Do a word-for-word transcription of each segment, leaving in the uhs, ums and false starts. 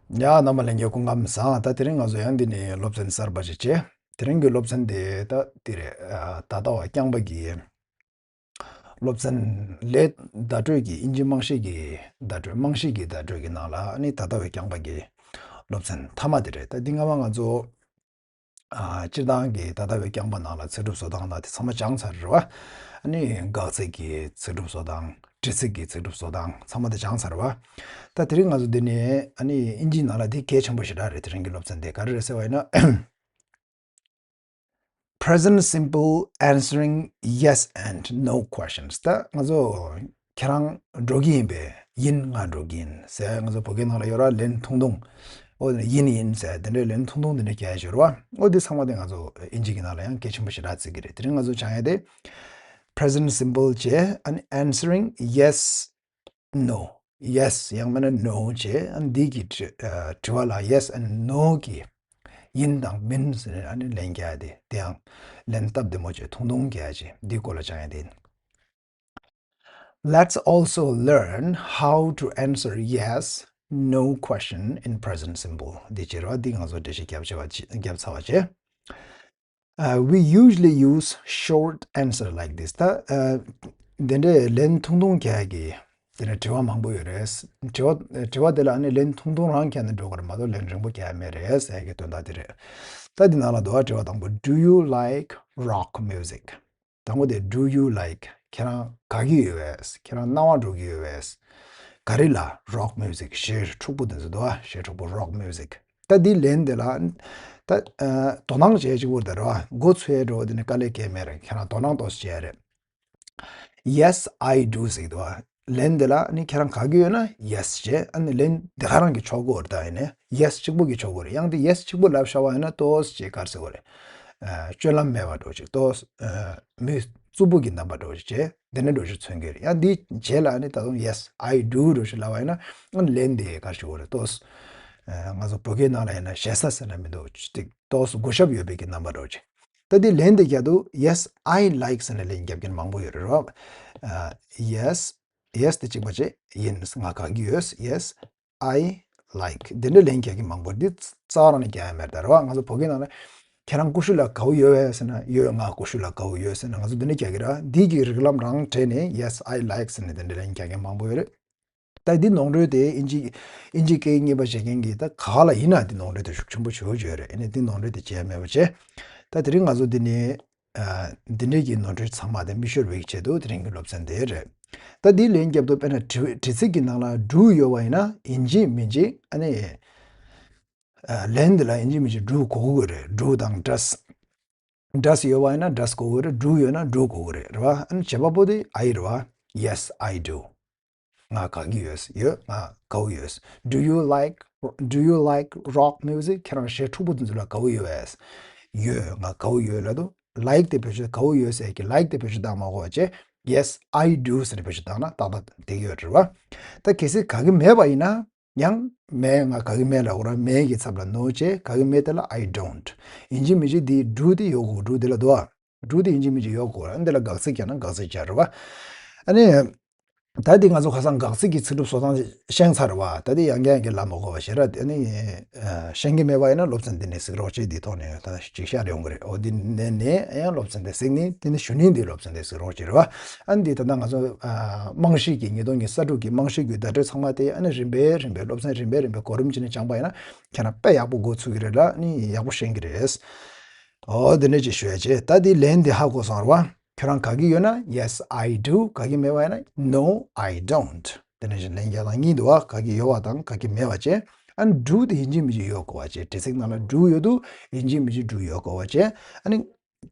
ཡ། རྣམ་པ་ལྷན་རྒྱས་སྐུ་ཁམས་བཟང་། ད་དེ་རིང་ང་ཚོ་ཡང་འདི་ནས་སློབ་ཚན་གསར་པ་ཞིག་བྱས། དེ་རིང་གི་སློབ་ཚན་དེ་ད་འདི་རེད། ད་ལྟ་བ་རྐྱང་པ་གི་སློབ་ཚན་ལས་བརྡ་སྤྲོད་ཀྱི་དབྱིན་ཇི་རྨང་གཞི་གི་བརྡ་སྤྲོད། རྨང་གཞི་གི་བརྡ་སྤྲོད་ཀྱི་ནང་ལ་ཨ་ནི་ད་ལྟ་བའི་རྐྱང་པ་གི་སློབ་ཚན་མཐའ་མ་དེ་རེད། ད་འདི་སྔ་མ་ང་ཚོ་ཨ་སྤྱིར་བཏང་གི་ད་ལྟ་བའི་རྐྱང་པ་ནང་ལ་ཚིག་གྲུབ་བཟོ་སྟངས་དང་དེ་ཚང་མ་སྦྱངས་ཚར་རེད་བ། ཨ་ནི་དགག་ཚིག་གི་ཚིག་གྲུབ་བཟོ་སྟངས། དྲི་ཚིག་གི་ཚིག་གྲུབ་བཟོ་སྟངས་ཚང་མ་དེ་སྦྱངས་ཚར་བ། ད་དེ་རིང་ང་ཚོ་འདི་ནས་ཨ་ནི་དབྱིན་ཇིའི་ནང་ལ་དེ་གལ་ཆེན་པོ་ཞེ་དྲག་རེད། དེ་རིང་གི་སློབ་ཚན་དེ་ག་རེ་རེད་ཟེར་བ་ཡིན་ན། Present simple answering yes and no questions. ད་ང་ཚོ་ཁྱེད་རང་འགྲོ་གི་ཡིན་པས། ཡིན། ང་འགྲོ་གི་ཡིན་ཟེར། ང་ཚོ་བོད་སྐད་ནང་ལ་ཡོད་ར། ལན་ཐུང་ཐུང་། ཨོ་ཡིན་ཡིན་ཟེར། དེ་འདྲའི་ལན་ཐུང་ཐུང་དེ་འདྲ་རྒྱག་ཡ་ཡོད་ར་བ། ཨོ་དེ་ཚང་མ་དེ་ང་ཚོ་དབྱིན་ཇི་གི་ནང་ལ་ཡང་གལ་ཆེན་པོ་ཞེ་དྲག་བརྩི་གི་རེད། དེ་རིང་ང་ཚོ་སྦྱང་ཡ་དེ་present simple བྱས། ཨ་ནི་answering yes no, yes ཡང་མིན་ན་no བྱས། ཨ་ནི་འདི་གི་དྲི་ཨ་དྲི་བ་ལ་yes and no གི་ཡིན་དང་མིན་ཟེར་ནས་ཨ་ནི་ལན་རྒྱག་ཡ་དེ། དེ་ཡང་ལན་སྟབས་བདེ་མོ་བྱས་ཐུང་ཐུང་རྒྱག་ཡ་བྱས། འདི་སྐོར་ལ་སྦྱང་ཡ་དེ་ཡིན། Let's also learn how to answer yes, no question in present simple. འདི་བྱེད་རོགས། འདི་ང་ཚོ་འགྲེལ་བཤད་རྒྱབ་བྱས་པ་བྱེད། རྒྱབ་ཚར་བ་བྱེད། Uh, we usually use short answer like this. ད་ཨ་འདི་འདྲའི་ལན་ཐུང་ཐུང་རྒྱག་གི་དེ་འདྲ་དྲི་བ་མང་པོ་ཡོད་རེད། དྲི་བ་དྲི་བ་དེ་ལ་ཨ་ནི་ལན་ཐུང་ཐུང་རང་རྒྱག་ནས་འགྲོ་གི་རེད་མ་གཏོགས་ལན་རིང་པོ་རྒྱག་ཡ་མེད་རེད་ཟེར་གི་དོན་དག་དེ་རེད། ད་འདི་ནང་ལ་འདུག་བ། དྲི་བ་དང་པོ། Do you like rock music? དང་པོ་དེ། Do you like? ཁྱེད་རང་དགའ་གི་ཡོད་པས། ཁྱེད་རང་སྣང་བ་འགྲོ་གི་ཡོད་པས། ག་རེ་ལ། rock music གཞས་འཁྲུག་པོ་དེ་ཚོ་འདུག་བ། གཞས་འཁྲུག་པོ། rock music. ད་འདི་ལན་དེ་ལ་ད་ཨ་དོ་སྣང་བྱེད་ཅིག་པོ་དེ་རེད་བ། མགོ་ཚོས་འགྲོ་བ་དེ་ནི་དཀའ་ལས་ཁག་མེད་རེད། ཁྱེད་རང་དོ་སྣང་ཏོག་ཙམ་བྱས་རེད། Yes, I do ཟེར་གི་འདུག་བ། ལན་དེ་ལ་ནི་ཁྱེད་རང་དགའ་གི་ཡོད་ན་yes བྱས། ཨ་ནི་ལན་དེ་ག་རང་གི་ཆོག་གི་ཡོད་རེད། ད་ཡིན་ནའི་yes གཅིག་པོ་གི་ཆོག་གི་རེད། ཡང་དེ་yes གཅིག་པོ་ལབ་བཞག་པ་ཡིན་ན་ཏོག་ཙམ་ཅིག་ག་རེ་ཟེར་དགོས་རེད། ཨ་སྤྱོད་ལམ་མེད་པ་འདྲ་ཅིག་ཏོག་ཙམ་ཨ་མི་རྩུབ་པོ་གི་རྣམ་པ་འདྲ་ཅིག་བྱས། དེ་འདྲ་འདྲ་ཅིག་མཚོན་གྱི་རེད། ཡང་འདི་རྗེས་ལ་ནི་ད་དུང་yes, I do འདྲ་ཅིག་ལབ་པ་ཡིན་ན་ཨ་ནི་ལན་དེ་ག་རེ་ཟེར་དགོས་རེད། ཏོག་ཙམ་ཨ་ང་ཚོ་བོད་སྐད་ནང་ལ་ཡིན་ན་ཞེ་ས་ཟེར་ན་མི་འདུག་ཅིག་ཏོག་ཙམ་གུས་ཞབས་ཡོད་པའི་གི་རྣམ་པ་འདྲ་ཅིག་ད་འདི་ལན་དེ་རྒྱག་དུས་yes, I like ཟེར་ནས་ལན་རྒྱབ་མཁན་མང་པོ་ཡོད་རེད་བ། ཨ་yes, yes དེ་གཅིག་པ་བྱས། ཡིན། ང་དགའ་གི་ཡོད། Yes, I like འདི་འདྲ་ལན་རྒྱག་གི་མང་པོ། འདི་རྩ་བ་རང་ནས་རྒྱག་ཡ་མེད་རེད་ད་རེད་བ། ང་ཚོ་བོད་སྐད་ནང་ལ་ཁྱེད་རང་ཀུ་ཤུ་ལ་དགའ་བོ་ཡོད་པས་ཟེར་ན་ཡོད། ང་ཀུ་ཤུ་ལ་དགའ་བོ་ཡོད་ཟེར་ན་ང་ཚོ་འདི་འདྲ་རྒྱག་གི་རེད། འདི་གི་རིགས་ལམ་རང་དྲན་ནས་yes, I like ཟེར་ནས་འདི་འདྲ་ལན་རྒྱག་མཁན་མང་པོ་ཡོད་རེད། ད་འདི་ནོར་འཁྲུལ་དེ་དབྱིན་ཇི་དབྱིན་ཇི་སྐད་གཉིས་པ་བྱེད་མཁན་གྱི་ད་ག་ལ་ཡིན་ན་འདི་ནོར་འཁྲུལ་དེ་ཤུགས་ཆེན་པོ་བྱེད་ཀྱི་ཡོད་རེད། ཨ་ནི་འདི་ནོར་འཁྲུལ་དེ་བྱས་མེད་པ་བྱས། ད་དེ་རིང་ང་ཚོ་འདི་ནས་ཨ་འདི་འདྲའི་གི་ནོར་འཁྲུལ་ཚང་མ་དེ་མི་ཤོར་བའི་ཆེད་དུ་དེ་རིང་གི་སློབ་ཚན་དེ་རེད། ད་འདི་ལན་རྒྱབ་དུས་དཔེར་ན་དྲི་དྲི་ཚིག་གི་ནང་ལ་do ཡོད་པ་ཡིན་ན་ཡིན་གཅིག་མིན་གཅིག་ཨ་ནི་ཨ་ལན་འདི་ལ་ཡིན་གཅིག་མིན་གཅིག་do དགོས་ཀྱི་རེད། Do དང་does does ཡོད་པ་ཡིན་ན་does དགོས་ཀྱི་རེད། Do ཡོད་ན་do དགོས་ཀྱི་རེད། རེད་བ། ཨ་ནི་བྱེད་པ་པོ་དེ་I རེད་བ། Yes, I do. ང་དགའ་གི་ཡོད། ཡོད། ང་དགའ་བོ་ཡོད། Do you like, do you like rock music? ཁྱེད་རང་གཞས་འཁྲུག་པོ་དེ་ཚོ་ལ་དགའ་བོ་ཡོད་པས། ཡོད། ང་དགའ་བོ་ཡོད་ལབ་དུས་like དེ་བེད་སྤྱོད། དགའ་བོ་ཡོད་ཟེར་གྱི་like དེ་བེད་སྤྱོད་བཏང་མ་དགོས་པ་བྱས། Yes, I do ཟེར་བེད་སྤྱོད་བཏང་ན་ཏག་ཏག་བསྡད་ཀྱི་ཡོད་རེད་བ། ད་གལ་སྲིད་དགའ་གི་མེད་པ་ཡིན་ན་ཡང་མེད། ང་དགའ་གི་མེད་ལབ་དགོས་ར། མེད་ཀྱི་ཚབ་ལ་no བྱས། དགའ་གི་མེད་དེ་ལ་I don't། ཡིན་གཅིག་མིན་གཅིག་དེ་do དེ་ཡོད་དགོས། Do དེ་ལ་འདུག་ཨ། Do དེ་ཡིན་གཅིག་མིན་གཅིག་ཡོད་དགོས་ར། འདི་ལ་དགག་ཚིག་རྒྱག་ན་དགག་ཚིག་རྒྱག་རེད་བ། ཨ་ནི། ད་འདི་ང་ཚོ་ཁ་སང་དགག་ཚིག་གི་ཚིག་གྲུབ་བཟོ་སྟངས་ཤེས་ཚར་བ། ད་འདི་ཡང་བསྐྱར་ཡང་བསྐྱར་ལབ་མ་དགོས་པ་བྱས་ར། ཨ་ནི་ཤེས་ཀྱི་མེད་པ་ཡིན་ན་སློབ་ཚན་འདི་ནས་གཟིགས་རོགས་བྱེད། འདི་ཐོག་ནས་ད་ཅིག་ཤར་ཡོང་གི་རེད། འོ་འདི་ནས་ནས་ཡང་སློབ་ཚན་འདི་གཟིགས་ནས་དེ་ནས་གཞུག་ནས་འདི་སློབ་ཚན་འདི་གཟིགས་རོགས་བྱེད་རེད་བ། ཨ་ནི་འདི་ད་ལྟ་ང་ཚོ་རྨང་གཞི་གི་ཉིས་སྟོང་ཉི་ཤུ་རྩ་དྲུག་གི་རྨང་གཞི་གི་བརྡ་སྤྲོད་ཚང་མ་དེ་ཨ་ནི་རིམ་པས་རིམ་པས་སློབ་ཚན་རིམ་པས་རིམ་པས་གོ་རིམ་བྱས་ནས་སྦྱངས་པ་ཡིན་ན་ཁྱེད་རང་དཔེ་ཡག་པོ་འགོ་ཚུགས་ཀྱི་རེད་ལ། ཨ་ནི་ཡག་པོ་ཤེས་ཀྱི་རེད། འོ་འདི་འདྲ་ཅིག་ཞུ་ཡ་བྱས། ད་འདི་ལན་འདི་ཧ་གོ་སོང་རེད་བ། ཁྱོད་རང་དགའ་གི་ཡོད་ན་yes, I do། དགའ་གི་མེད་པ་ཡིན་ན་no, I don't། དེ་ནས་ལན་རྒྱག་སྟངས་གཉིས་འདུག་བ། དགའ་གི་ཡོད་པ་དང་དགའ་གི་མེད་པ་བྱས། ཨ་ནི་do དེ་ཡིན་གཅིག་མིན་གཅིག་ཡོད་དགོས་པ་བྱས། དྲི་ཚིག་ནང་ལ་do ཡོད་དུས་ཡིན་གཅིག་མིན་གཅིག་do ཡོད་དགོས་པ་བྱས། ཨ་ནི་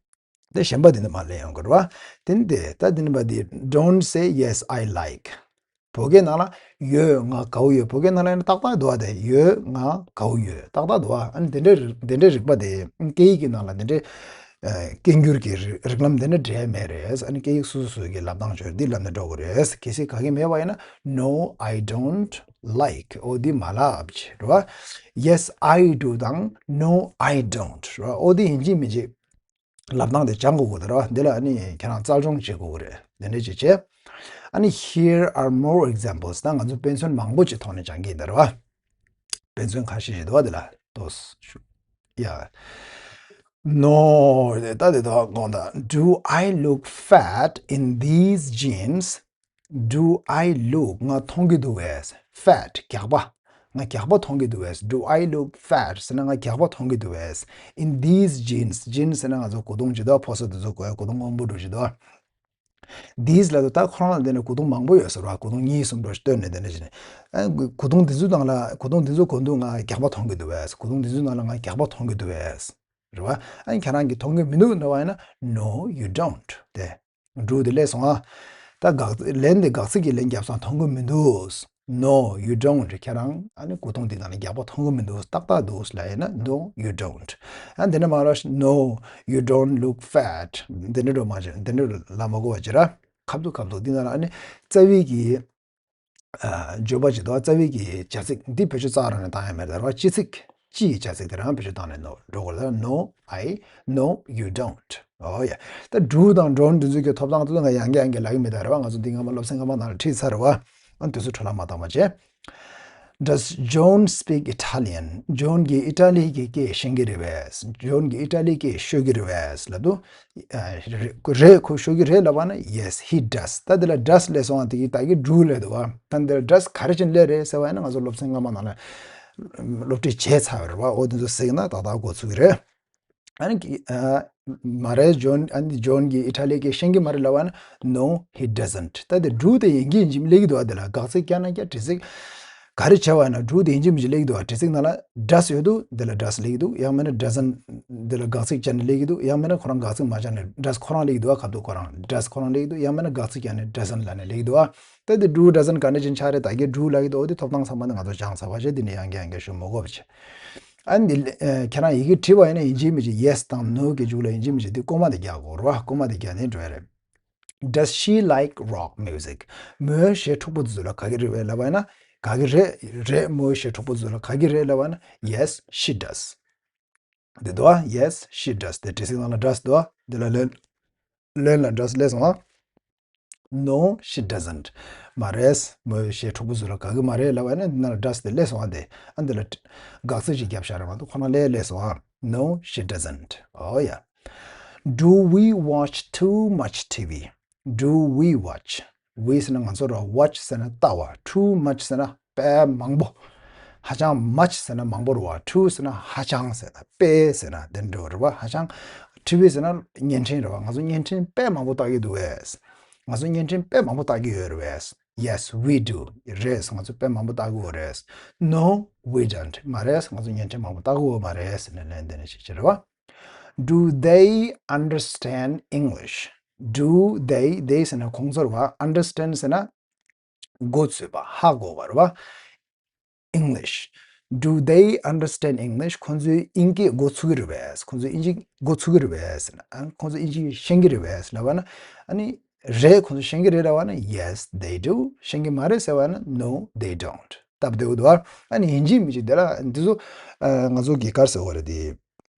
དེ་གཞན་པ་དེ་འདྲ་མར་ལེན་ཡོང་གི་རེད་བ། དེ་ནི་དེ་ད་དེ་ནི་བ་དེ། Don't say yes, I like། བོད་སྐད་ནང་ལ་ཡོད། ང་དགའ་བོ་ཡོད། བོད་སྐད་ནང་ལ་ཡིན་ན་ཏག་ཏག་འདུག་བ། དེ་ཡོད། ང་དགའ་བོ་ཡོད། ཏག་ཏག་འདུག་བ། ཨ་ནི་དེ་འདྲའི་རིགས་དེ་འདྲའི་རིགས་པ་དེ་སྐད་ཡིག་གི་ནང་ལ་དེ་འདྲའི་ཨ་སྐད་འགྱུར་གྱི་རིགས་རིགས་ལམ་དེ་འདྲ་འདྲེས་མེད་རེད། ཨ་ནི་སྐད་ཡིག་སོ་སོ་སོ་གི་ལབ་སྟངས་ཆོས་འདི་ལབ་ནས་འགྲོ་དགོས་རེད། གལ་སྲིད་དགའ་གི་མེད་པ་ཡིན་ན་no, I don't like། འོ་འདི་མ་ལབ་བྱས་རེད་བ། Yes, I do དང་no, I don't རེད་བ། འོ་འདི་ཡིན་གཅིག་མིན་གཅིག་ལབ་སྟངས་དེ་སྦྱང་དགོས་ཀྱི་རེད་བ། འདི་ལ་ཨ་ནི་ཁྱེད་རང་རྩལ་སྦྱོང་བྱེད་དགོས་ཀྱི་རེད། དེ་འདྲ་ཅིག་བྱས། ཨ་ནི་here are more examples. ད་ང་ཚོ་དཔེ་མཚོན་མང་པོ་ཅིག་ཐོག་ནས་སྦྱང་གི་ཡིན་ད་རེད་བ། དཔེ་མཚོན་ཁ་ཤས་ཤིག་འདུག་བ། དེ་ལ་ཏོས་ཤུ། ཡ། No, ད་དེ་དོ་དགོངས་དག Do I look fat in these jeans? Do I look ང་མཐོང་གི་འདུག་བས། Fat རྒྱགས་པ། ང་རྒྱགས་པ་མཐོང་གི་འདུག་བས། Do I look fat ཟེར་ན་ང་རྒྱགས་པ་མཐོང་གི་འདུག་བས། In these jeans, jeans ཟེར་ན་ང་ཚོ་གོས་ཐུང་ཇི་ལྟར་ཕོ་གསར་དེ་ཚོ་གོན་གོས་ཐུང་སྔོན་པོ་འདྲ་ཇི་ལྟར། These ལབ་དུས་ད་ཁོ་རང་ལ་དེ་ནས་གོས་ཐུང་མང་པོ་ཡོད་ཟེར་བ། གོས་ཐུང་གཉིས་གསུམ་འདྲ་ཞིག་བཏོན་ནས་དེ་འདྲ་བྱས་ནས། ཨ་གོས་ཐུང་དེ་ཚོའི་ནང་ལ་གོས་ཐུང་དེ་ཚོ་གོན་དུས་ང་རྒྱགས་པ་མཐོང་གི་འདུག་བས། གོས་ཐུང་དེ་ཚོའི་ནང་ལ་ང་རྒྱགས་པ་མཐོང་གི་འདུག་བས། རེད་བ། ཨ་ཁྱེད་རང་གིས་མཐོང་གི་མི་འདུག་འདྲ་བ་ཡིན་ན། No, you don't དེ། Do དེ་སླེབས་སོང་ཨ། ད་དགག་ལན་དེ་དགག་ཚིག་གི་ལན་བརྒྱབ་སོང་། མཐོང་གི་མི་འདུག No, you don't ཁྱེད་རང་ཨ་ནི་གོས་ཐུང་དེ་ནང་ལ་རྒྱགས་པ་མཐོང་གི་མི་འདུག་ཏག་ཏག་འདུག་ལབ་ཡིན་ན། No, you don't ཨ་འདི་ནས་མར་ར། No, you don't look fat འདི་འདྲ་འགྲོ་མ་བྱེད། འདི་འདྲ་ལབ་མ་དགོས་པ་བྱེད་ར། ཁ་ཐུག་ཁ་ཐུག་འདི་ནང་ལ་ཨ་ནི་རྩ་བའི་གི་ཨ་བརྗོད་པ་ཅིག་འདུག་རྩ་བའི་གི་བྱ་ཚིག་འདི་བེད་སྤྱོད་རྩ་རང་ནས་བཏང་ཡ་མེད། ད་ར་བ་སྤྱི་ཚིག་སྤྱི་ཡི་བྱ་ཚིག་དེ་རང་བེད་སྤྱོད་བཏང་ནས་ནོ་འགྲོ་དགོས་རེད། No, I, no, you don't ཨོ་ཡ། ད་do དང་don't འདི་ཚོའི་གི་ཐོབ་ཐང་དེ་ཚོ་ང་ཡང་བསྐྱར་ཡང་བསྐྱར་ལབ་ཀྱི་མེད། ད་ར་བ་ང་ཚོ་འདི་སྔ་མ་སློབ་ཚན་སྔ་མ་ནང་ལ་ཁྲིད་ཚར་རེད་བ། ཨ་དུས་ཚོད་འཕྲོ་བརླག་མ་བཏང་བ་བྱས། Does John speak Italian? ཇོན་གྱིས་ཨི་ཊ་ལི་གི་སྐད་ཤེས་ཀྱི་རེད་བས། ཇོན་གྱིས་ཨི་ཊ་ལིའི་སྐད་ཤོད་ཀྱི་རེད་བས་ལབ་དུས། ཨ་རེད། རེད། ཁོ་ཤོད་ཀྱི་རེད་ལབ་པ་ན། Yes, he does. ད་དེ་ལ་does སླེབས་སོང་བ། དེ་གི་ད་གི་do སླེབས་འདུག་བ། ད་འདིར་does ག་རེ་བྱས་ནས་སླེབས་རེད་ཟེར་བ་ཡིན་ན། ང་ཚོ་སློབ་ཚན་སྔ་མ་ནང་ལ་སློབ་ཁྲིད་བྱས་ཚར་བ་རེད་བ། འོ་དེ་ཚོ་གཟིགས་ན་ཏག་ཏག་གོ་ཚུགས་ཀྱི་རེད། ཨ་ནི་ཨ་མ་རེད། ཇོན། ཨ་ནི་ཇོན་གྱིས་ཨི་ཊ་ལིའི་སྐད་ཤེས་ཀྱི་མ་རེད་ལབ་པ་ན། No, he doesn't. ད་དེ་do དེ་ཡིན་གཅིག་མིན་གཅིག་སླེབས་ཀྱི་འདུག་བ། དེ་ལ་དགག་ཚིག་བཀལ་ན་བཀལ། འབྲི་ཚིག་ག་རེ་བྱས་པ་ཡིན་ན་do དེ་ཡིན་གཅིག་མིན་གཅིག་སླེབས་ཀྱི་འདུག་བ། འབྲི་ཚིག་ནང་ལ་does ཡོད་དུས་དེ་ལ་does སླེབས་ཀྱི་འདུག་ཡང་མིན་ན་doesn't དེ་ལ་དགག་ཚིག་བྱས་ནས་སླེབས་ཀྱི་འདུག་ཡང་མིན་ན་ཁོ་རང་དགག་ཚིག་མ་བྱས་ནས་does ཁོ་རང་སླེབས་ཀྱི་འདུག་བ། ཁ་ཐུག་ཁོ་རང་does ཁོ་རང་སླེབས་ཀྱི་འདུག་ཡང་མིན་ན་དགག་ཚིག་བྱས་ནས་doesn't ལབ་ནས་སླེབས་ཀྱི་འདུག་བ། ད་དེ་do doesn't ག་འདྲ་ཅིག་ཆགས་རེད། ད་གི་do ལབ་ཀྱི་འདུག་འོ་དེ་ཐོབ་ཐང་ཚང་མ་ནི་ང་ཚོ་སྦྱངས་ཚར་བ་བྱས། དེ་ནས་ཡང་བསྐྱར་ཡང་བསྐྱར་ཞུ་མ་དགོས་པ་བྱས། ཨ་ནི་ཨ་ཁྱེད་རང་ཡི་གེ་བྲིས་པ་ཡིན་ན་ཡིན་གཅིག་མིན་གཅིག་yes དང་no གི་མཇུག་ལ་ཡིན་གཅིག་མིན་གཅིག་དེ་ཀོ་མ་དེ་རྒྱག་དགོས་རེད་བ། ཀོ་མ་དེ་རྒྱག་ནས་འགྲོ་ཡ་རེད། Does she like rock music? མོས་གཞས་འཁྲུག་པོ་དེ་ཚོ་ལ་དགའ་གི་རེད་བས་ལབ་པ་ཡིན་ན། དགའ་གི་རེད། རེད། མོས་གཞས་འཁྲུག་པོ་དེ་ཚོ་ལ་དགའ་གི་རེད་ལབ་པ་ཡིན་ན། Yes, she does. འདི་འདུག་ཨ། Yes, she does. དེ་འབྲི་ཚིག་ནང་ལ་does འདུག་ཨ། འདི་ལ་ལན། ལན་ལ་does སླེབས་སོང་ཨ། No, she doesn't. མ་རེད། མོས་གཞས་འཁྲུག་པོ་ཚོ་ལ་དགའ་གི་མ་རེད་ལབ་པ་ཡིན་ན། འདི་ནང་ལ་does དེ་སླེབས་སོང་ཨ། དེ་ཨ་འདི་ལ་དགག་ཚིག་ཅིག་བརྒྱབ་བཞག་རེད་མ་གཏོགས་ཁོ་རང་སླེབས་སླེབས་སོང་ཨ། No, she doesn't. Oh yeah. Do we watch too much T V? Do we watch? We ཟེར་ན་ང་ཚོ་ར། watch ཟེར་ན་ལྟ་བ། too much ཟེར་ན་དཔེ་མང་པོ། ཧ་ཅང་། much ཟེར་ན་མང་པོ་རེད་བ། too ཟེར་ན་ཧ་ཅང་ཟེར་ན་དཔེ་ཟེར་ན་དེ་འདྲ་རེད་བ། ཧ་ཅང་། ཊི་ཝི་ཟེར་ན་བརྙན་འཕྲིན་རེད་བ། ང་ཚོ་བརྙན་འཕྲིན་དཔེ་མང་པོ་ལྟ་གི་འདུག་བས། ང་ཚོ་བརྙན་འཕྲིན་དཔེ་མང་པོ་ལྟ་གི་ཡོད་རེད་བས། Yes, we do. རེད། ང་ཚོ་དཔེ་མང་པོ་ལྟ་གི་ཡོད་རེད། No, we don't. མ་རེད། ང་ཚོ་བརྙན་འཕྲིན་མང་པོ་ལྟ་གི་ཡོད་མ་རེད་ཟེར་ནས་ལན་འདེབས་ནས་བཤད་ཀྱི་རེད་བ། Do they understand English? Do they, they ཟེར་ན་ཁོང་ཚོར་བ། understand ཟེར་ན་མགོ་ཚོས་པ། ཧ་གོ་བ་རེད་བ། English. Do they understand English? ཁོང་ཚོས་དབྱིན་སྐད་མགོ་ཚོས་ཀྱི་རེད་བས། ཁོང་ཚོས་དབྱིན་ཇི་མགོ་ཚོས་ཀྱི་རེད་བས་ཟེར་ན། ཨ། ཁོང་ཚོས་དབྱིན་ཇི་ཤེས་ཀྱི་རེད་བས་ལབ་པ་ན། ཨ་ནི་རེད། ཁོང་ཚོས་ཤེས་ཀྱི་རེད་ལབ་པ་ན། Yes, they do. ཤེས་ཀྱི་མ་རེད་ཟེར་བ་ན། No, they don't. སྟབས་བདེ་པོ་འདུག་ཨ། ཨ་ནི་ཡིན་གཅིག་མིན་གཅིག་དེ་ལ་འདི་ཚོ་ཨ་ང་ཚོ་གི་ག་རེ་ཟེར་དགོས་རེད་དེ།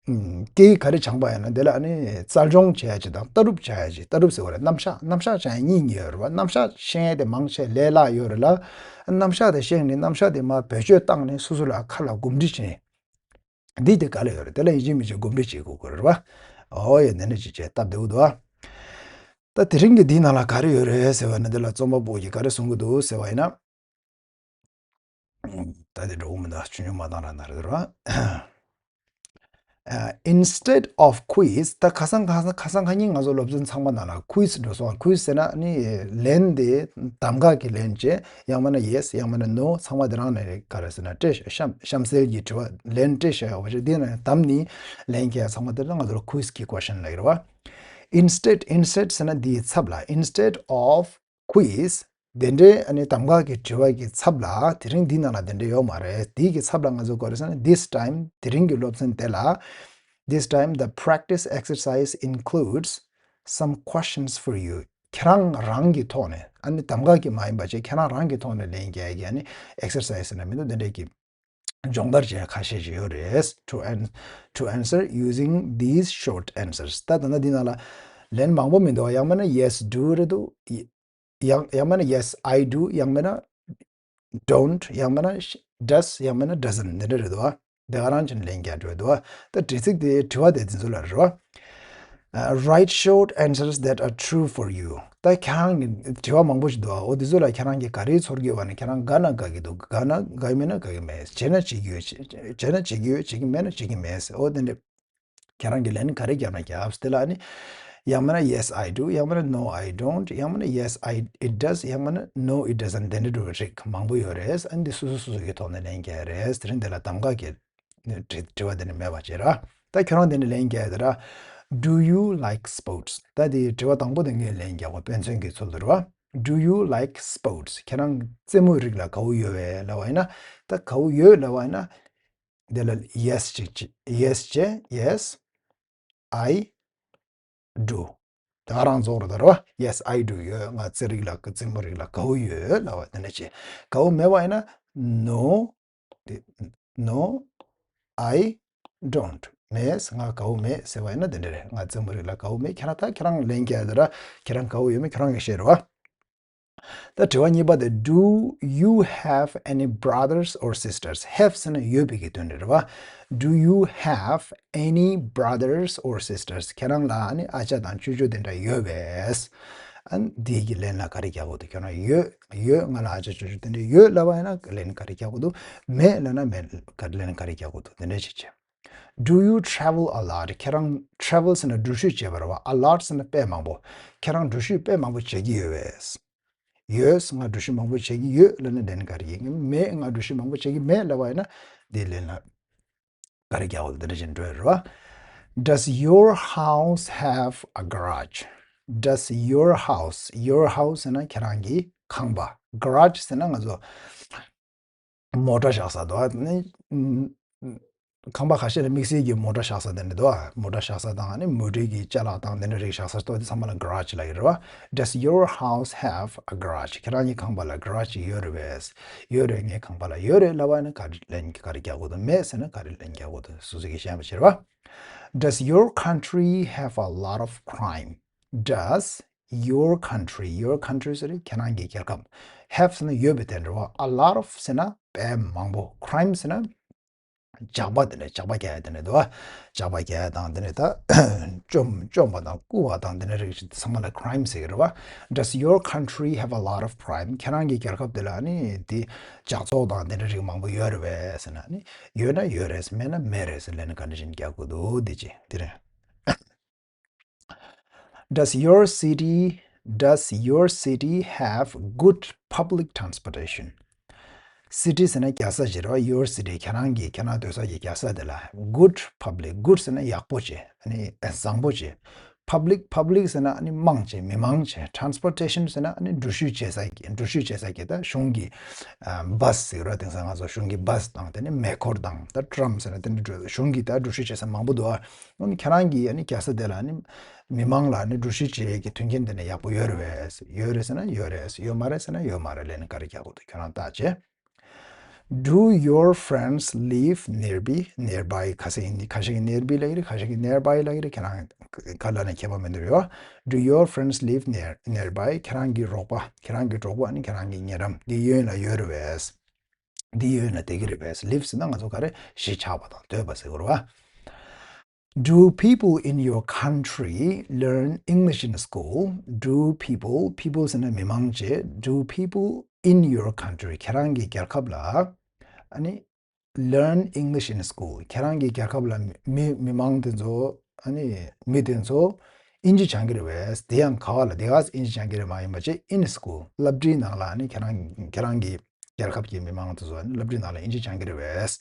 ཨུམ། སྐད་ཡིག་ག་རེ་སྦྱངས་པ་ཡིན་ན་དེ་ལ་ཨ་ནི་རྩལ་སྦྱོང་བྱེད་ཡ་ཅིག་དང་ལྟ་གྲུབ་བྱེད་ཡ་ཅིག་ལྟ་གྲུབ་ཟེར་བ་རེད། རྣམ་གཞག་རྣམ་གཞག་བྱེད་ཡ་གཉིས་གཉིས་ཡོད་རེད་བ། རྣམ་གཞག་ཤེས་ཡ་དེ་མང་ཆེ་ལས་སླ་ཡོད་རེད་ལ། རྣམ་གཞག་དེ་ཤེས་ནས་རྣམ་གཞག་དེ་མར་བེད་སྤྱོད་བཏང་ནས་སོ་སོ་ལ་ཁ་ལ་གོམས་འདྲིས་བྱེད། འདི་དེ་ག་ལ་ཡོད་རེད། དེ་ལ་ཡིན་གཅིག་མིན་གཅིག་གོམས་འདྲིས་བྱེད་དགོས་ཀྱི་རེད་བ། ཨོ་ཡ། འདི་འདྲ་ཅིག་བྱས་སྟབས་བདེ་པོ་འདུག་ཨ། ད་དེ་རིང་གི་འདིའི་ནང་ལ་ག་རེ་ཡོད་རེད་ཟེར་བ་ནི། འདི་ལ་རྩོམ་པ་པོ་གིས་ག་རེ་གསུང་གི་འདུག་ཟེར་བ་ཡིན་ན། ད་དེ་འགྲོ་གི་མི་འདུག་ཆུང་ཆུང་མ་བཏང་ར་ན་རེད་ར། ཨ། Instead of quiz ད་ཁ་སང་ཁ་སང་ཁ་སང་ཁ་ཉིན་ང་ཚོ་སློབ་ཚན་ཚང་མ་ནང་ལ་quiz འགྲོ་སོང་། quiz ཟེར་ན་ནི་ལན་དེ་གདམ་ག་གི་ལན་བྱས། ཡང་མིན་ན་yes ཡང་མིན་ན་no ཚང་མ་དེ་རང་ནས་ག་རེ་ཟེར་ན་སྤྲད། གཤམ་གཤམ་གསལ་གྱི་དྲི་བ་ལན་སྤྲད་བཞག་ཡོད་པ་ཞིག་དེ་ནས་གདམ་ནི་ལན་གྱི་ཚང་མ་དེ་ལ་ང་ཚོ་ལ་quiz གི་question ལབ་ཀྱི་རེད་བ། Instead, instead ཟེར་ན་འདིའི་ཚབ་ལ། Instead of quiz དེ་འདྲའི་ཨ་ནི་གདམ་ག་གི་དྲི་བ་གི་ཚབ་ལ། དེ་རིང་འདི་ནང་ལ་དེ་འདྲ་ཡོད་མ་རེད། དེའི་གི་ཚབ་ལ་ང་ཚོ་ག་རེ་ཟེར་ན། This time དེ་རིང་གི་སློབ་ཚན་དེ་ལ། This time the practice exercise includes some questions for you. ཁྱེད་རང་རང་གི་ཐོག་ནས། ཨ་ནི་གདམ་ག་གི་མ་ཡིན་པ་བྱས་ཁྱེད་རང་རང་གི་ཐོག་ནས་ལན་རྒྱག་ཡ་གི་ཨ་ནི་exercise ཟེར་ན་མི་འདུག་དེ་འདྲའི་གི་སྦྱོང་བརྡར་བྱེད་ཡ་ཁ་ཤས་ཤིག་ཡོད་རེད། To an- to answer using these short answers. ད་ད་ལྟ་འདི་ནང་ལ་ལན་མང་པོ་མི་འདུག་ཡང་མིན་ན་yes, do རེད་འདུག་ཡང་ཡང་མིན་ན་yes, I do ཡང་མིན་ན་don't ཡང་མིན་ན་ does ཡང་མིན་ན་doesn't འདི་འདྲ་རེད་འདུག་བ། འདི་ག་རང་ཅན་ལན་རྒྱག་འགྲོ་འདུག་བ། ད་དྲི་ཚིག་དེ་དྲི་བ་དེ་འདི་ཚོ་ལ་རེད་བ། Uh, write short answers that are true for you. ད་ཁྱེད་རང་གི་དྲི་བ་མང་པོ་ཞིག་འདུག་བ། འོ་འདི་ཚོ་ལ་ཁྱེད་རང་གི་ག་རེའི་ཚོར་གྱི་ཡོད་པ་ན། ཁྱེད་རང་དགའ་ན་དགའ་གི་འདུག་དགའ་ན་དགའ་གི་མེད་ན་དགའ་གི་མེད། བྱས་ན་བྱེད་ཀྱི་ཡོད། བྱས་བྱས་ན་བྱེད་ཀྱི་ཡོད། བྱེད་ཀྱི་མེད་ན་བྱེད་ཀྱི་མེད། འོ་དེ་འདྲ། ཁྱེད་རང་གིས་ལན་ག་རེ་བརྒྱབ་ན་བརྒྱབ། དེ་ལ་ནི་ཡང་མིན་ན་yes I do, ཡང་མིན་ན no I don't, ཡང་མིན་ན yes I it does, ཡང་མིན་ན no it doesn't དེ་འདྲ་འདྲ་བའི་རིགས་མང་པོ་ཡོད་རེད། ཨ་ནི་འདི་སོ་སོ་སོ་སོ་གི་ཐོག་ནས་ལན་རྒྱག་རེད། དེ་རིང་འདི་ལ་གདམ་ག་གི་དྲི་དྲི་བ་དེ་ནི་མེད་པ་བྱེད་ར། ད་ཁྱོད་རང་དེ་ནི་ལན་རྒྱག་དེ་ར། Do you like sports? ད་དེ་དྲི་བ་དང་པོ་དེ་ངས་ལན་རྒྱག་པ་དཔེ་མཚོན་གྱི་ཚུལ་དུ་ར། Do you like sports? ཁྱེད་རང་རྩེད་མོའི་རིགས་ལ་དགའ་བོ་ཡོད་པས་ལབ་པ་ཡིན་ན། ད་དགའ་བོ་ཡོད་ལབ་པ་ཡིན་ན། དེ་ལ་yes ཅིག་ཅིག yes ཅེས yes I do. ད་ག་རང་རྫོགས་རེད་ད་རོ། Yes I do ཡོད། ང་རྩེད་རིགས་ལ་རྩེད་མོ་རིགས་ལ་དགའ་བོ་ཡོད་ལབ་པ་དེ་འདྲ་བྱས། དགའ་བོ་མེད་པ་ཡིན་ན་no དེ་no I don't མེད། ང་དགའ་བོ་མེད་ཟེར་བ་ཡིན་ན་དེ་འདྲ་རེད། ང་རྩེད་མོ་རིགས་ལ་དགའ་བོ་མེད། ཁྱེད་རང་ད་ཁྱེད་རང་ལན་རྒྱག་དེ་ར། ཁྱེད་རང་དགའ་བོ་ཡོད་མེད་ཁྱེད་རང་གིས་ཤེས་རེད་བ། ད་དྲི་བ་གཉིས་པ་དེ། Do you have any brothers or sisters? Have ཟེར་ན་ཡོད་པའི་གི་དོན་རེད་བ། Do you have any brothers or sisters? ཁྱེད་རང་ལ་ཨ་ནི་ཨ་ཅག་དང་ཅོ་ཅོ་དེ་འདྲ་ཡོད་པས། ཨ་ནི་འདི་གི་ལན་ལ་ག་རེ་རྒྱག་དགོས་འདུག་ཁྱོད་རང་ཡོད་ཡོད་ང་ལ་ཨ་ཅག་ཅོ་ཅོ་དེ་འདྲ་ཡོད་ལབ་པ་ཡིན་ན་ལན་ག་རེ་རྒྱག་དགོས་འདུག་མེད་ལབ་ན་མེད་ག་ལན་ག་རེ་རྒྱག་དགོས་འདུག་དེ་འདྲ་བྱེད་བྱེད། Do you travel a lot? ཁྱེད་རང་travel ཟེར་ན་འགྲུལ་བཞུད་བྱེད་པ་རེད་བ། A lot ཟེར་ན་དཔེ་མང་པོ། ཁྱེད་རང་འགྲུལ་བཞུད་དཔེ་མང་པོ་བྱེད་ཀྱི་ཡོད་པས། ཡོད། ང་འགྲུལ་བཞུད་མང་པོ་བྱེད་ཀྱི་ཡོད་ལབ་ན་ལན་ག་རེ་ཡིན། མེད། ང་འགྲུལ་བཞུད་མང་པོ་བྱེད་ཀྱི་མེད་ལབ་པ་ཡིན་ན་འདི་ལན་ལ་ག་རེ་རྒྱག་དགོས་འདི་འདྲ་བྱས་འགྲོ་ཡ་རེད་བ། Does your house have a garage? Does your house, your house ཟེར་ན་ཁྱེད་རང་གི་ཁང་པ། Garage ཟེར་ན་ང་ཚོ་མོ་ཊ་བཞག་ས་དོ་ནི། ཁང་པ་ཁ་ཤས་ལ་དམིགས་བསལ་གྱི་མོ་ཊ་བཞག་ས་དེ་འདྲ་འདུག་མོ་ཊ་བཞག་ས་དང་ནི་མོ་ཊའི་གི་ཅ་ལག་དང་དེ་འདྲ་རིགས་བཞག་ས་དོ་དེ་ཚང་མ་ལ་garage ལབ་ཀྱི་རེད་བ། Does your house have a garage? ཁྱེད་རང་གི་ཁང་པ་ལ་garage ཅིག་ཡོད་རེད་པས། ཡོད་རེད། ངའི་ཁང་པ་ལ་ཡོད་རེད་ལབ་པ་ཡིན་ན་ག་རེ་ལན་ག་རེ་རྒྱག་དགོས་འདུག་མེད་ཟེར་ན་ག་རེ་ལན་རྒྱག་དགོས་འདུག་སོ་སོ་གིས་ཤེས་པ་བྱེད་རེད་བ། Does your country have a lot of crime? Does your country, your country ཟེར་ཁྱེད་རང་གི་རྒྱལ་ཁབ། Have ཟེར་ན་ཡོད་པའི་དོན་རེད་བ། A lot of ཟེར་ན་དཔེ་མང་པོ། Crime ཟེར་ན་ཇག་པ་དེ་འདྲ། ཇག་པ་རྒྱག་ཡ་དེ་འདྲ་འདུག་བ། ཇག་པ་རྒྱག་ཡ་དང་དེ་འདྲ་ད་བཅོམ་བཅོམ་པ་དང་རྐུ་བ་དང་དེ་འདྲ་རིགས་ཚང་མ་ལ་crime ཟེར་གི་རེད་བ། Does your country have a lot of crime? ཁྱེད་རང་གི་རྒྱལ་ཁབ་དེ་ལ་ནི་དེ་ཇག་ཚོགས་དང་དེ་འདྲ་རིགས་མང་པོ་ཡོད་རེད་པས་ཟེར་ན་ནི་ཡོད་ན་ཡོད་རེད། མེད་ན་མེད་རེད་ཟེར་ལན་ག་འདྲ་ཞིག་རྒྱག་དགོས་འདུག་འདི་ཅི་འདི་རེད། Does your city, does your city have good public transportation? City ཟེར་ན་རྒྱལ་ས་ཞིག་རེད་བ། Your city ཁྱེད་རང་གི་ཁྱེད་རང་སྡོད་ས་ཀྱི་རྒྱལ་ས་དེ་ལ་good public, good ཟེར་ན་ཡག་པོ་བྱས་ཨ་ནི་བཟང་པོ་བྱས། Public, public ཟེར་ན་ཨ་ནི་དམངས་བྱས་མི་མང་བྱས། Transportation ཟེར་ན་ཨ་ནི་འགྲུལ་བཞུད་བྱེད་ས་ཀྱི་འགྲུལ་བཞུད་བྱེད་ས་ཀྱི་ད་གཞུང་གི་bus ཟེར་ར། དེང་སང་ང་ཚོ་གཞུང་གི་bus དང་དེ་ནི་མེ་འཁོར་དང་ད་tram ཟེར་ན་དེ་འདྲ་གཞུང་གི་ད་འགྲུལ་བཞུད་བྱེད་ས་མང་པོ་འདུག་ཨ། ཨ་ནི་ཁྱེད་རང་གི་ཨ་ནི་རྒྱལ་ས་དེ་ལ་ཨ་ནི་མི་མང་ལ་ཨ་ནི་འགྲུལ་བཞུད་བྱེད་ཡས་ཀྱི་མཐུན་རྐྱེན་དེ་ནི་ཡག་པོ་ཡོད་རེད་པས། ཡོད་རེད་ཟེར་ན་ཡོད་རེད། ཡོད་མ་རེད་ཟེར་ན་ཡོད་མ་རེད། ལན་ག་རེ་རྒྱག་དགོས་འདུག་ཁྱོད་རང་བརྟག་བྱས། Do your friends live nearby? Nearby ཁ་ཤས་ཀྱིས་ཁ་ཤས་ཀྱིས་nearby ལབ་ཀྱི་རེད། ཁ་ཤས་ཀྱིས་nearby ལབ་ཀྱི་རེད། ཁྱེད་རང་ག་ལབ་ན་ཁྱད་པར་མི་འདུག་ཡོ། Do your friends live near nearby? ཁྱེད་རང་གི་རོགས་པ། ཁྱེད་རང་གི་གྲོགས་པོ་ཨ་ནི་ཁྱེད་རང་གི་ཉེ་འགྲམ་འདི་གཡོན་ལ་ཡོད་རེད་པས། འདི་གཡོན་ལ་བསྡད་ཀྱི་རེད་པས། Live ཟེར་ན་ང་ཚོ་ག་རེ་གཞིས་ཆགས་པ་དང་སྡོད་པ་ཟེར་གྱི་རེད་བ། Do people in your country learn English in school? Do people, people ཟེར་ན་མི་མང་བྱས། Do people in your country ཁྱེད་རང་གི་རྒྱལ་ཁབ་ལ་ཨ་ནི་learn English in school ཁྱེད་རང་གི་རྒྱལ་ཁབ་ལ་མི་མི་མང་དེ་ཚོ་ཨ་ནི་མི་དེ་ཚོ་ཨིན་ཇི་སྦྱང་གི་རེད་པས། དེ་ཡང་ག་བ་ལ་དེ་ག་ཨིན་ཇི་སྦྱང་གི་རེད་མ་ཡིན་པ་བྱས་in school སློབ་གྲྭའི་ནང་ལ་ཨ་ནི་ཁྱེད་རང་ཁྱེད་རང་གི་རྒྱལ་ཁབ་ཀྱི་མི་མང་དེ་ཚོ་ཨ་ནི་སློབ་གྲྭའི་ནང་ལ་ཨིན་ཇི་སྦྱང་གི་རེད་པས།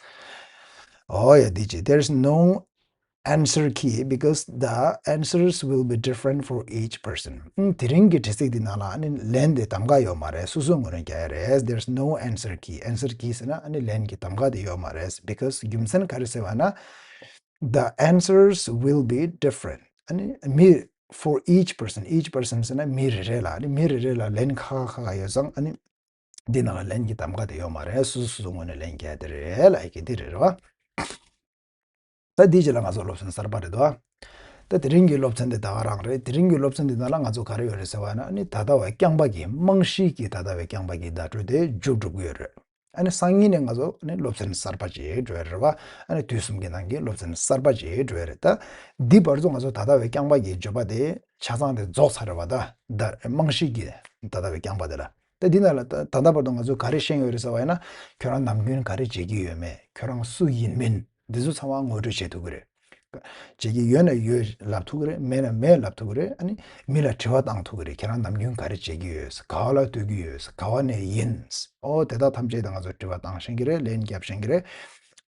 Oh yeah འདི་ཅི། There's no answer key because the answers will be different for each person. ཨང་། དེ་རིང་གི་དྲི་ཚིག་འདི་ནང་ལ་ཨ་ནི་ལན་དེ་གདམ་ག་ཡོད་མ་རེད། སོ་སོའི་ངོས་ནས་རྒྱག་ཡ་རེད། There's no answer key. Answer key ཟེར་ན་ཨ་ནི་ལན་གྱི་གདམ་ག་དེ་ཡོད་མ་རེད། Because རྒྱུ་མཚན་ག་རེ་ཟེར་བ་ན་the answers will be different. ཨ་ནི་མི་for each person, each person ཟེར་ན་མི་རེ་རེ་ལ་ཨ་ནི་མི་རེ་རེ་ལ་ལན་ཁ་ཁ་ཁ་ཡོད་ཙང་ཨ་ནི་འདི་ནང་ལ་ལན་གྱི་གདམ་ག་དེ་ཡོད་མ་རེད། སོ་སོ་སོ་སོའི་ངོས་ནས་ལན་རྒྱག་ཡ་དེ་རེད་ལབ་ཡ་གི་འདི་རེད་རེད་བ། ད་འདིའི་རྗེས་ལ་ང་ཚོ་སློབ་ཚན་གསར་པ་རེད་དོ། ད་དེ་རིང་གི་སློབ་ཚན་འདི་ད་ག་རང་རེད། དེ་རིང་གི་སློབ་ཚན་འདི་ནང་ལ་ང་ཚོ་ག་རེ་ཡོད་རེད་ཟེར་བ་ན་ནི་ད་ལྟ་བའི་རྐྱང་པ་གི་རྨང་གཞིའི་གི་ད་ལྟ་བའི་རྐྱང་པ་གི་བརྡ་སྤྲོད་དེ་མཇུག་སྒྲུབ་ཀྱི་ཡོད་རེད། ཨ་ནི་སང་ཉིན་ནས་ང་ཚོ་ཨ་ནི་སློབ་ཚན་གསར་པ་ཅིག་འགྲོ་ཡ་རེད་བ། ཨ་ནི་དུས་གསུམ་གྱི་ནང་གི་སློབ་ཚན་གསར་པ་ཅིག་འགྲོ་ཡ་རེད། ད་འདི་བར་དུ་ང་ཚོ་ད་ལྟ་བའི་རྐྱང་པ་གི་བརྗོད་པ་དེ་ཆ་ཚང་དེ་རྫོགས་ཚར་རེད་བ། ད་ད་རྨང་གཞི་གི་ད་ལྟ་བའི་རྐྱང་པ་དེ་ལ། ད་འདི་ནང་ལ་ད་ད་ལྟ་བར་དུ་ང་ཚོས་ག་རེ་ཤེས་ཡོད་རེད་ཟེར་བ་ཡིན་ན། ཁྱོད་རང་ནམ་རྒྱུན་ག་རེ་བྱེད་ཀྱི་ཡོད་མེད། ཁྱོད་རང་སུ་ཡིན་མིན། འདི་ཚོ་ཚང་མ་ངོ་སྤྲོད་བྱེད་ཐུབ་ཀྱི་རེད། བྱེད་ཀྱི་ཡོད་ན་ཡོད་ལབ་ཐུབ་ཀྱི་རེད། མེད་ན་མེད་ལབ་ཐུབ་ཀྱི་རེད། ཨ་ནི་མི་ལ་དྲི་བ་བཏང་ཐུབ་ཀྱི་རེད། ཁྱེད་རང་ནམ་རྒྱུན་ག་རེ་བྱེད་ཀྱི་ཡོད། ག་བ་ལ་སྡོད་ཀྱི་ཡོད། ག་བ་ནས་ཡིན། ཨོ་དེ་དག་ཐམས་ཅད་དེ་ང་ཚོས་དྲི་བ་བཏང་ཤེས་ཀྱི་རེད། ལན་རྒྱབ་ཤེས་ཀྱི་རེད།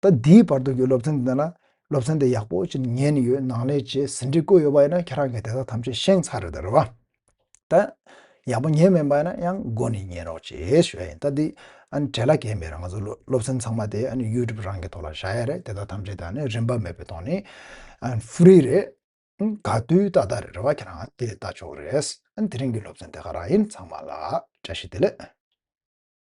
ད་འདིའི་བར་དུ་གྱི་སློབ་ཚན་འདི་ནང་ལ་སློབ་ཚན་དེ་ཡག་པོ་ཅིག་ཉན་ཡོད། ནང་ལས་བྱས་ཟིན་བྲིས་བཀོད་ཡོད་པ་ཡིན་ན། ཁྱེད་རང་གིས་དེ་དག་ཐམས་ཅད་ཤེས་ཚར་རེད་ད་རེད་བ། ད་ཡག་པོ་ཉན་མེད་པ་ཡིན་ན་ཡང་སྒོ་ནས་ཉན་རོགས་བྱེད་ཞུ་ཡ་ཡིན། ད་འདི་ཨ་ནི་བྲེལ་བ་གང་ཡང་མེད་ར། ང་ཚོ་སློབ་སློབ་ཚན་ཚང་མ་དེ་ཨ་ནི་ཡུ་ཊུབ་རང་གི་ཐོག་ལ་བཞག་ཡ་རེད། དེ་དག་ཐམས་ཅད་དེ་ཨ་ནི་རིན་པ་མེད་པའི་ཐོག་ནས་ཨ་ནི་ཧྥི་རི་རེད། ཨ་ནི་ག་དུས་ཏག་ཏག་རེད་རེད་བ། ཁྱེད་རང་དེ་ལྟ་ཆོག་རེད། ཨ་ནི་དེ་རིང་གི་སློབ་ཚན་དེ་ག་རང་ཡིན། ཚང་མ་ལ་བཀྲ་ཤིས་བདེ་ལེགས།